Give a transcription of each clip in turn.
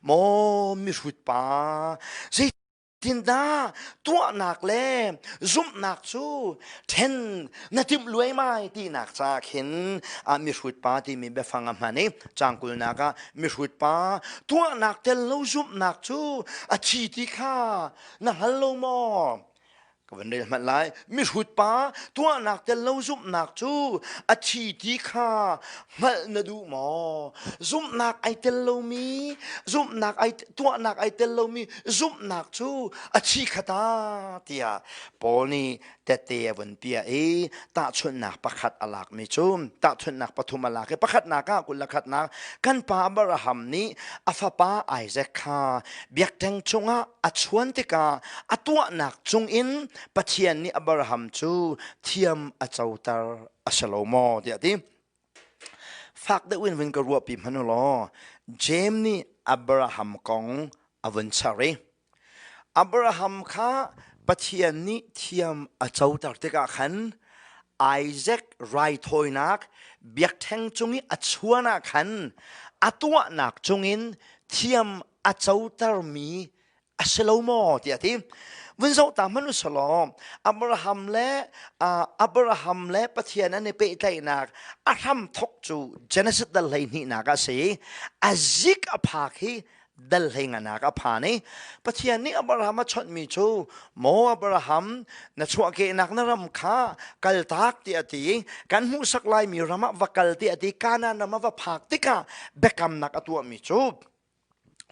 Maw mihrut pa, zeitindah tuahnak le zumhnak cu ṭhen na timh luaimai tinak ca khin mihrut pa timi biafang a hman i caang kulnak ah mihrut pa tuahnak tel lo zumhnak cu a thi ti kha na hngal lo maw? Ka van rel hmanh lai. Mihrut pa tuahnak tel lo zumhnak cu a thi ti kha hngalh na duh maw? Zumhnak ai tel lomi, zumhnak ai tuahnak ai tel lomi zumhnak cu a thi khata tiah Paul nih tette a vun piah i tahchunhnak pakhat a lakmi cu tahchunhnak pathum a lak i pakhatnak ah kul le khatnak kan pa Abraham nih a fapa Isaac kha biakṭheng cungah a chuan tikah a tuahnak cungin Pathian nih Abraham cu thiam a coter a si lo maw tiah a ti. Fak deuh in vun ka ruahpi hmanh u law Jeim nih Abraham kong a vun char i Abraham kha Pathian nih thiam a coter tikah khan Isaac raithawinak biakṭheng cung i a chuan ah khan a tuahnak cungin thiam a cotermi a si lo maw tiah a ti. Vun zoh ta hmanh u selaw Abraham le Abraham le Pathian an i pehtlaihnak a hram thok cu Genesis dal 12 nak ah si. A zik a phak hi dal hlei nganak a phan i Pathian nih Abraham a chawnhmi cu maw Abraham na chuahkehnak na ram kha kaltak tiah a ti i kan hmuhsak laimi ram ah va kal tiah a ti Kanaan ram ah va phak tikah biakamnak a tuahmi cu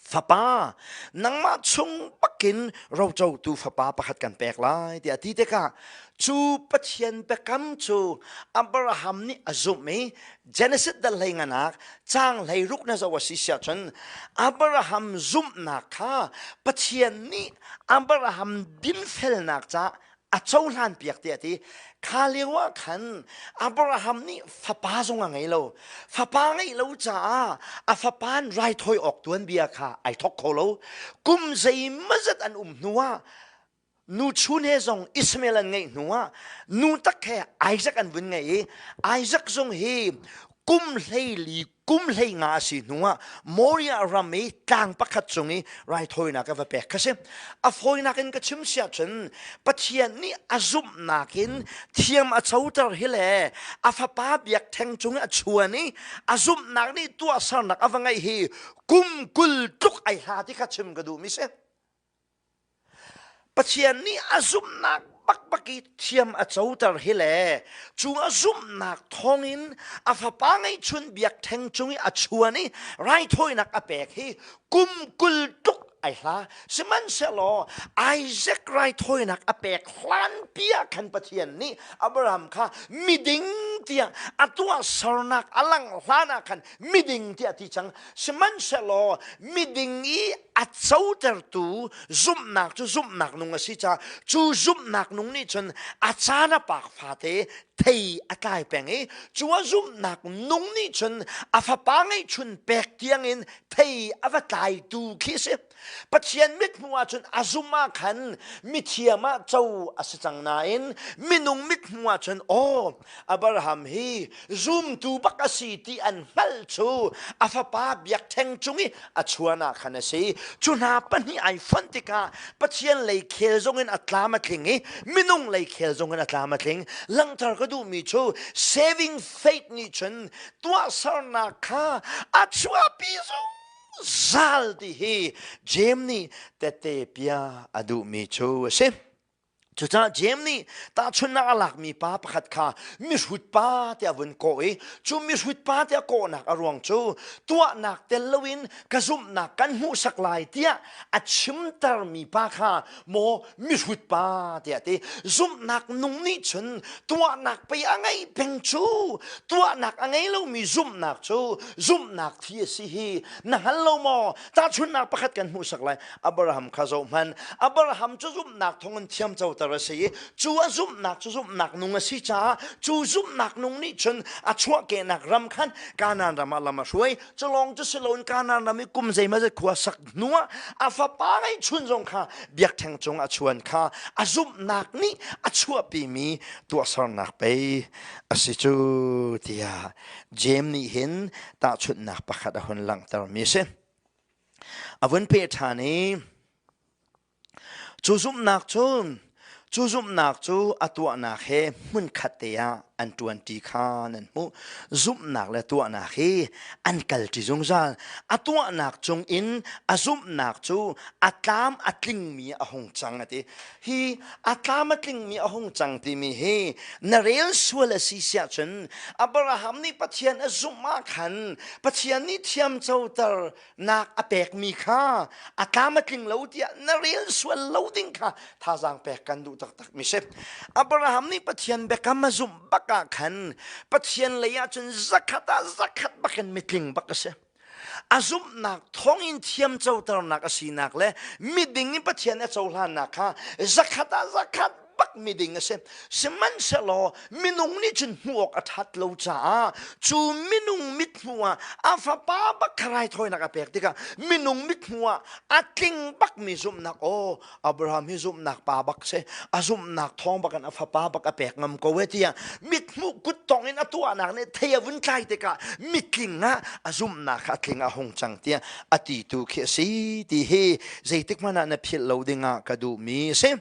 fapa nangmah chung bakin rocotu fapa pakhat kan pek lai tiah a ti tikah cu Pathian biakam cu Abraham nih a zumh i Genesis dal hlei nganak caang hlei ruk na zoh a si siah cun Abraham zumhnak kha Pathian nih Abraham dinfelnak ca a cohlan piak tiah a ti. Kha lio ah khan Abraham nih fapa zong a ngei lo. Fapa ngeih lo caah a fapa in raithawi awk tuanbia kha ai thawk kho lo. Kum zeimawzat an um hnu ah nu chun he zong Ishmael an ngeih hnu ah nu tak he Isaac an vun ngei i Isaac zong hi kum 14 kum 15 a si hnu ah Moriah ram i tlang pakhat cung i raithawinak a va pek kha si. A fawinak in ka chim siah cun Pathian nih a zumhnak in thiam a coter hi le a fapa biakṭheng cung i a chuan i a zumhnak nih tuahsernak a va ngeih hi kum 20 tluk ai hla ti kha chim ka duhmi si. Pathian nih a zumhnak bakbak i thiam a coter hi le cu a zumhnak thawngin a fapa ngeihchun biakṭheng cung i a chuan i raithawinak a pek hi kum 20 tluk ai hla. Sihmanhsehlaw Isaac raithawinak a pek hlanpi ah khan Pathian nih Abraham kha miding tiah a tuahsernak a langh hlan ah khan miding tiah a ti cang. Sihmanhsehlaw miding i a cotertu zumhnak cu zumhnak nung a si caah cu zumhnak nung nih cun a caan a pak fate thei a tlai peng i cu a zumhnak nung nih cun a fapa ngeihchun pek tiangin thei a va tlaitu khi a si. Pathian mithmuh ahcun a zum ah khan mithiam ah co a si cang nain minung mithmuh ahcun aw Abraham hi zumtu bak a si ti an hngalh cu a fapa biakṭheng cung i a chuan ah khan a si. Cu hna pahnih ai fonh tikah Pathian lei khel zongin a tlam a tling i minung lei khel zongin a tlam a tling. Langhter ka duhmi cu saving faith nih cun tuahsernak kha a chuahpi zungzal ti hi Jeim nih tette pia a duhmi cu a si. Cucaah Jeim nih tahchunhnak a lakmi pa pakhat kha mihrut pa tiah a vun kawh i cu mihrut pa tiah kawhnak a ruang cu tuahnak tel loin ka zumhnak kan hmuhsak lai tiah a chimtermi pa kha maw mihrut pa tiah a ti. Zumhnak nung nih cun tuahnak pei a ngeih peng cu tuahnak a ngei lomi zumhnak cu zumhnak thi a si hi na hngal lo maw? Tahchunhnak pakhat kan hmuhsak lai. Abraham kha zohhmanh. Abraham cu zumhnak thawngin thiamcoter a si i cu a zumhnak cu zumhnak nung a si caah cu zumhnak nung nih cun a chuahkehnak ram khan Kanaan ram ah lam a hruai. Cu lawng cu si loin Kanaan ram i kum zeimawzat khua sak hnuah a fapa ngeihchun zong kha biakṭheng cung a chuan kha a zumhnak nih a chuahpimi tuahsernak pei a si cu tiah Jeim nih hin tahchunhnak pakhat a hun langhtermi a si. A vun peh ṭhan i cu zumhnak cu cu zumhnak cu a tuahnak he hmunkhat te ah an ṭuanṭi kha nan hmuh. Zumhnak le tuahnak hi an kalṭi zungzal. A tuahnak cungin a zumhnak cu a tlam a tlingmi a hung cang a ti. Hi a tlam a tlingmi a hung cang timi hi na rel sual a si siah cun Abraham nih Pathian a zumh ah khan Pathian nih thiamcoter nak a pekmi kha a tlam a tling lo tiah na rel sual lo ding kha thazaang pek kan duh taktak mi si. Abraham nih Pathian biakam a zumh bak ah khan Pathian lei ah cun zakhat ah zakhat bakin mitling bak a si. A zumhnak thawngin thiam coternak a sinak le miding in Pathian a cohlannak kha zakhat ah zakhat bak miding a si. Sihmanhsehlaw minung nih cun hmuh awk a ṭhat lo caah cu minung mithmuh ah a fapa bak kha raithawinak a pek tikah minung mithmuh ah a tling bakmi zumhnak aw Abraham hi zumhnak pa bak si a zumhnak thawng bak in a fapa bak a pek ngam ko e tiah mithmuh kuttong in a tuahnak nih thei a vun tlai tikah mitling ah a zumhnak kha a tling a hung cang tiah a ti tu khi a si ti hi zeitik hmanh ah na philh lo dingah ka duhmi a si.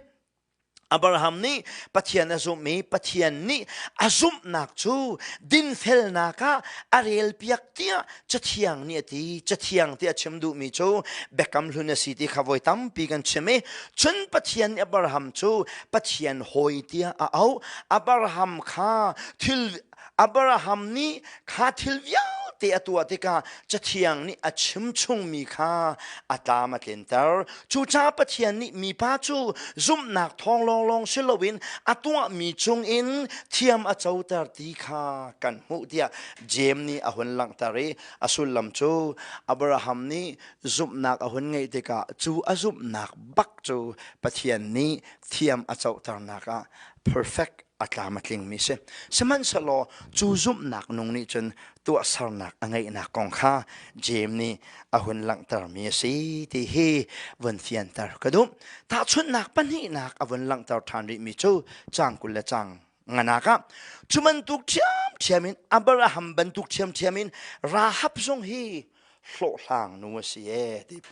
Abraham nih Pathian a zumh i Pathian nih a zumhnak cu dinfelnak ah a relpiak tiah Cathiang nih a ti. Cathiang ti a chim duhmi cu Biakam Hlun a si ti kha voi tampi kan chim i cun Pathian nih Abraham cu Pathian hawi tiah a auh. Abraham kha thil Abraham nih kha thil vialte a tuah tikah Cathiang nih a chim chungmi kha a tlam a tlinter. Cucaah Pathian nih mipa cu zumhnak thawng lawnglawng si loin a tuahmi cungin thiam a coter ti kha kan hmuh tiah Jeim nih a hun langhter i a sullam cu Abraham nih zumhnak a hun ngeih tikah cu a zumhnak bak cu Pathian nih thiam a coternak ah perfect a tlam a tlingmi si. Sihmanhsehlaw cu zumhnak nung nih cun tuahsernak a ngeihnak kong kha Jeim nih a hun langhtermi a si ti hi vun fianter ka duh. Tahchunhnak pahnihnak a vun langhter ṭhan rihmi cu caang 20 le caang nganak ah cu bantuk ṭhiamṭhiam in Abraham bantuk ṭhiamṭhiam in Rahab zong hi hlawhhlang nu a si ee ti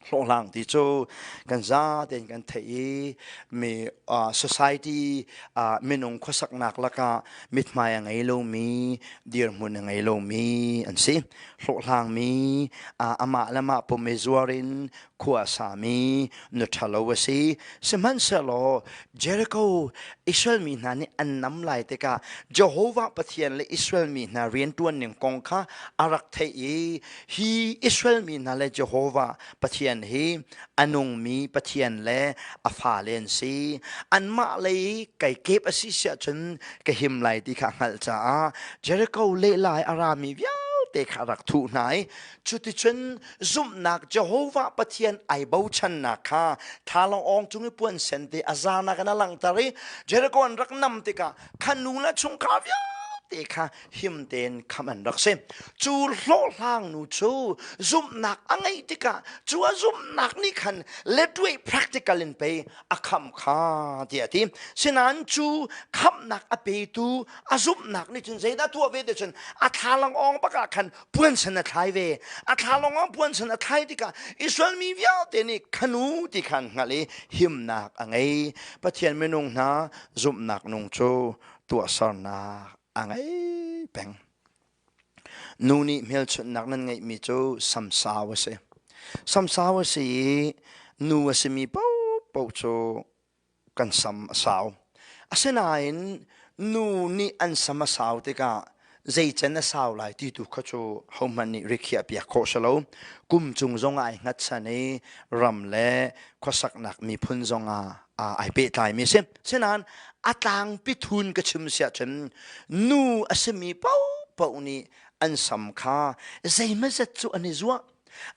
hlawhhlang ti cu kan za tein kan theih i mi society minung khuasaknak lakah mithmai a ngei lomi dirhmun a ngei lomi an si hlawhhlang mi amah le mah pum i zuar in khua a sami nu ṭhalo a si sihmanhsehlaw Jericho Israel mi hna nih an nam lai tikah Jehovah Pathian le Israel mi hna rianṭuan ning kong kha a rak theih i Hi Israel mi hna le Jehovah Pathian hi a nungmi Pathian le a fale an si. Anmah lei kai kep a si siah cun ka him lai ti kha a hngalh caah Jericho lehla i a rami vialte kha a rak thuh hna i cuticun zumhnak Jehovah Pathian ai bochannak kha thlalang cung i puan sen te a zarnak in a langhter i Jericho an rak nam tikah kha nu le chungkhar vialte kha him tein khamh an rak si. Cu hlawhhlang nu cu zumhnak a ngeih tikah cu a zumhnak nih khan letway practical in pei a khamh kha tiah a ti. Sinain cu khamhnak a petu a zumhnak nih cun zeidah tuah ve ti cun a thlalang awng bak ah khan puansen a thlai ve. A thlalang awng puansen a thlai tikah Israel mi vialte nih khanu ti khan hngalh i himnak a ngei. Pathian minung hna zumhnak nung cu tuahsernak a ngei peng. Nu nih hmelchunhnak nan ngeihmi cu samsau a si. Samsau a si i nu a simi paohpaoh cu kan sam a sau. Asinain nu nih an sam a sau tikah zeicen a sau lai ti tu kha cu hohmanh nih rikhiah piak khawh si lo. Kum cung zong ah ai hngatchan i ram le khuasaknak miphun zong ah ai pehtlaimi a si. Sinain a tlangpi thun ka chim siah cun nu a simi paohpaoh nih an sam kha zeimazet cu an i zuah.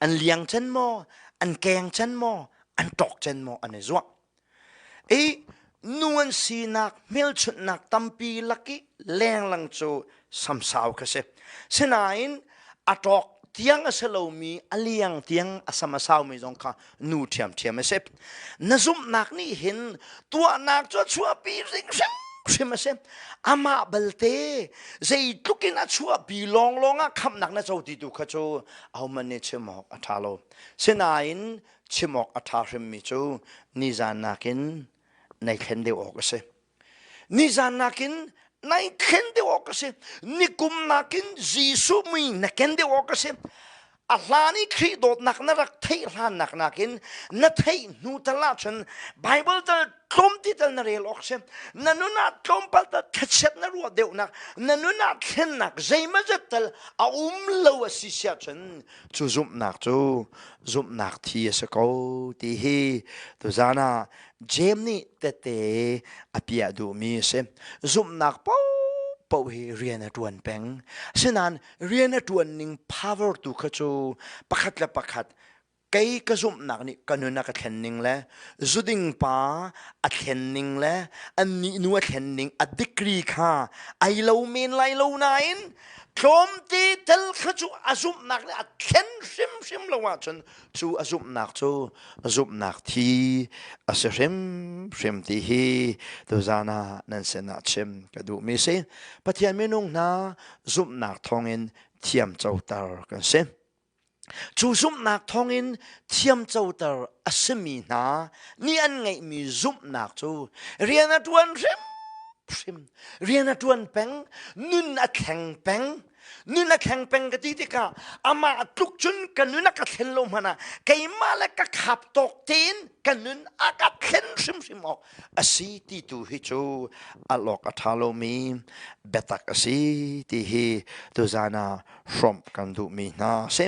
An liang cen maw, an keng cen maw, an ṭawk cen maw an i zuah. I nu an sinak hmelchunhnak tampi lak i lenglang cu samsau kha si. Sinain a ṭawk tiang a si lomi a liang tiang a sam a saumi zong kha nu ṭhiamṭhiam a si. Na zumhnak nih hin tuahnak cu a chuahpi hringhrim. hrim a si. Amah balte zeitluk in a chuahpi lawnglawng ah khamhnak na co ti tu kha cu ahohmanh nih chim awk a ṭha lo. Sinain chim awk a ṭha hrimmi cu nizan nakin nai thlen deuh awk a si. Nizan nakin nai thlen deuh awk a si. Nikum nakin Jesuh mui na ken deuh awk a si. A hlan i Khrih dawtnak na rak theih hlannak nakin na theih hnu tal ahcun Bible tal tlawmti tal na rel awk si. Na nun ah tlawmpal tal thlachiat na ruah deuhnak, na nun ah thlennak zeimazat tal a um lo a si siah cun cu zumhnak cu zumhnak thi a si ko ti hi tuzaan ah Jeim nih tette a piah duhmi a si. Zumhnak paohpaoh hi rian a ṭuan peng. Asinain rian a ṭuan ning power tu kha cu pakhat le pakhat kei ka zumhnak nih ka nun a ka thlen ning le zuding pa a thlen ning le annih nu a thlen ning a degree kha ai lo men lai lo nain tlawmte tel kha cu a zumhnak nih a thlen hrimhrim lo ahcun cu a zumhnak cu zumhnak thi a si hrimhrim ti hi tuzaan ah nan sinah chim ka duhmi si. Pathian minung hna zumhnak thawngin thiamcoter kan si. Cu zumhnak thawngin thiamcoter a simi hna nih an ngeihmi zumhnak cu rian a ṭuan hrimhrim, rian a ṭuan peng, nun a thleng peng, nun a thleng peng ka ti tikah amah tluk cun ka nun a ka thlen lo hmanh ah keimah le ka khap tawk tein ka nun a ka thlen hrimhrim awk a si ti tu hi cu al awk a ṭha lomi biatak a si ti hi tuzaan ah hrawmh kan duhmi hna a si.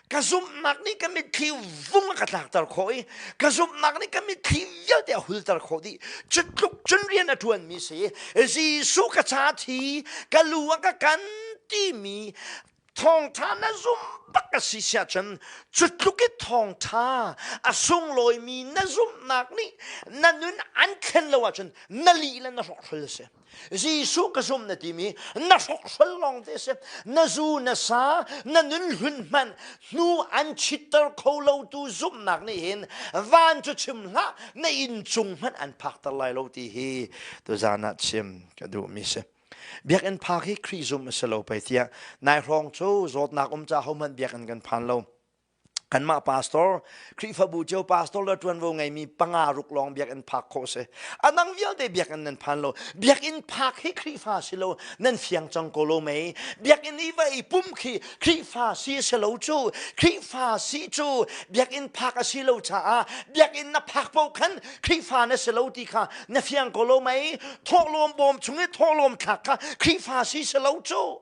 Ka zumhnak nih ka mitthli vung a ka tlakter khawh i ka zumhnak nih ka mitthli vialte a hulter khawh dih. Cu tluk cun rian a ṭuanmi si. Jesuh ka ca thi, ka lu a ka kan timi thawngṭha na zum bak a si siah cun cu tluk i thawngṭha a sunglawimi na zumhnak nih na nun an thlen lo ahcun na lih le na hrawkhrol a si. Jesuh ka zum na timi na hrokhrol lawng te si. Na zu na sa na nun hlun hmanh hnu an chitter kho lo tu zumhnak nih hin van cu chim hlah na inn cung hmanh an phakter lai lo ti hi tuzaan ah chim ka duhmi si. Biakinn phak hi Khrih zum a si lo pei tiah nai hrawng cu zawtnak um ca hohmanh biakinn kan phan lo. Kanmah pastor, Khrihfabu cio pastor le ṭuanvo ngeimi panga ruk lawng biakinn phak khawh si. A dang vialte biakinn nan phan lo. Biakinn phak hi Khrihfa si lo, nan fiang cang ko lo mei. Biakinn i va i pum khi Khrihfa si si lo cu. Khrihfa si cu biakinn phak a si lo caah biakinn na phak paoh khan Khrihfa na si lo ti kha na fiang ko lo mei. Thawhlawm bawm chung i thawhlawm thlak kha Khrihfa si si lo cu.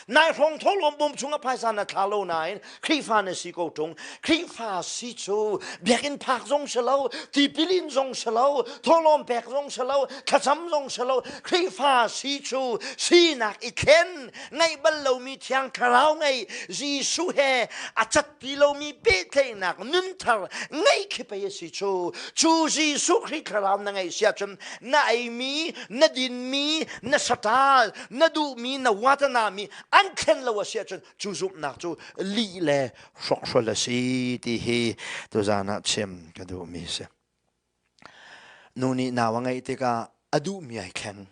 Nai hrawng thawhlawm bawm chungah phaisa na thla lo nain Khrihfa na si ko ṭung. Khrihfa si cu biakinn phak zong si lo, tipil in zong si lo, thawhlawm pek zong si lo, thlacam zong si lo. Khrihfa si cu sinak i thlen, ngeih bal lomi Thiang Thlarau ngei, Jesuh he a cat ti lomi pehtlaihnak nunthar ngeih khi pei a si cu. Cu Jesuh Khrih Thlarau na ngeih si ahcun na eimi, na dinmi, na saṭal, na duhmi na watanami an thlen lo a si ahcun cu zumhnak cu lih le hrokhrol a si ti hi tuzaan ah chim ka duhmi si. Nu nih nau a ngeih tikah a duhmi ai thleng.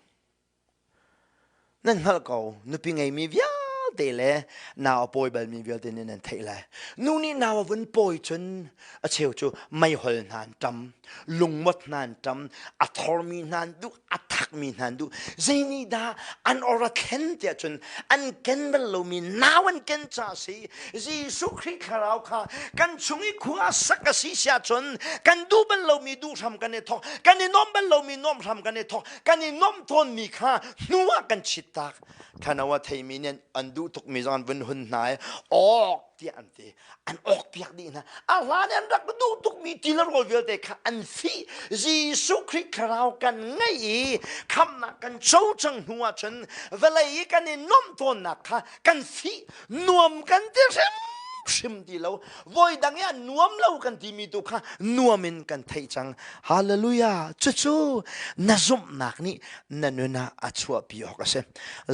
Nan hngalh ko nupi ngeimi vialte le nau a pawi balmi vialte nih nan theih lai. Nu nih nau a vun pawi cun a cheu cu meihol hna an ṭam, lungmot hna an ṭam, a thormi hna an duh, a thakmi hna an duh zei nih dah an or a thlen tiah cun an ken bal lomi nau an ken ca a si Jesuh Khrih thlarau kha kan chung i khua sak a si siah cun kan duh bal lomi duh hram kan i thawk kan i nuam bal lomi nuam hram kan i thawk kan i nuam tawnmi kha hnu ah kan chit tak thano a theimi nih an duh tukmi zong an vun hun hna i awk tiah an ti an awk piak dih hna a hlan an rak duh tukmi ti le rawl vialte kha an fih Jesuh Khrih thlarau kan ngeih i khamhnak kan co cang hnu ahcun vawlei i kan i nuamh tawnnak kha kan fih nuam kan ti hrimhrim ti lo voi dang i a nuam lo kan timi tu kha nuam in kan theih cang hallelujah cucu na zumhnak nih na nun ah a chuahpi awk a si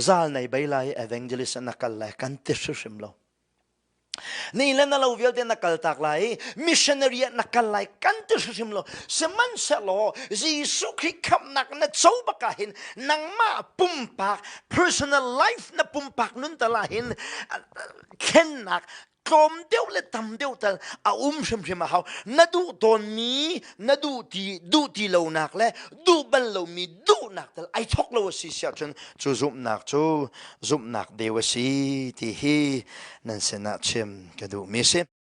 zal nei bei lai evangelist na kal lai kan ti hrimhrim lo. Ni le na lo vialte na kaltak lai i missionary ah na kal lai kan ti hrimhrim lo. Sihmanhsehlaw Jesuh Khrih khamhnak na co bak ah hin nangmah pumpak personal life na pumpak nun tal ah hin thlennak tlawm deuh le tam deuh tal a um hrimhrim a hau. Na duh tawnmi na duh ti duh ti lonak le duh bal lomi duhnak tal ai thok lo a si siah cun cu zumhnak cu zumhnak deu a si ti hi nan sinah chim ka duhmi si.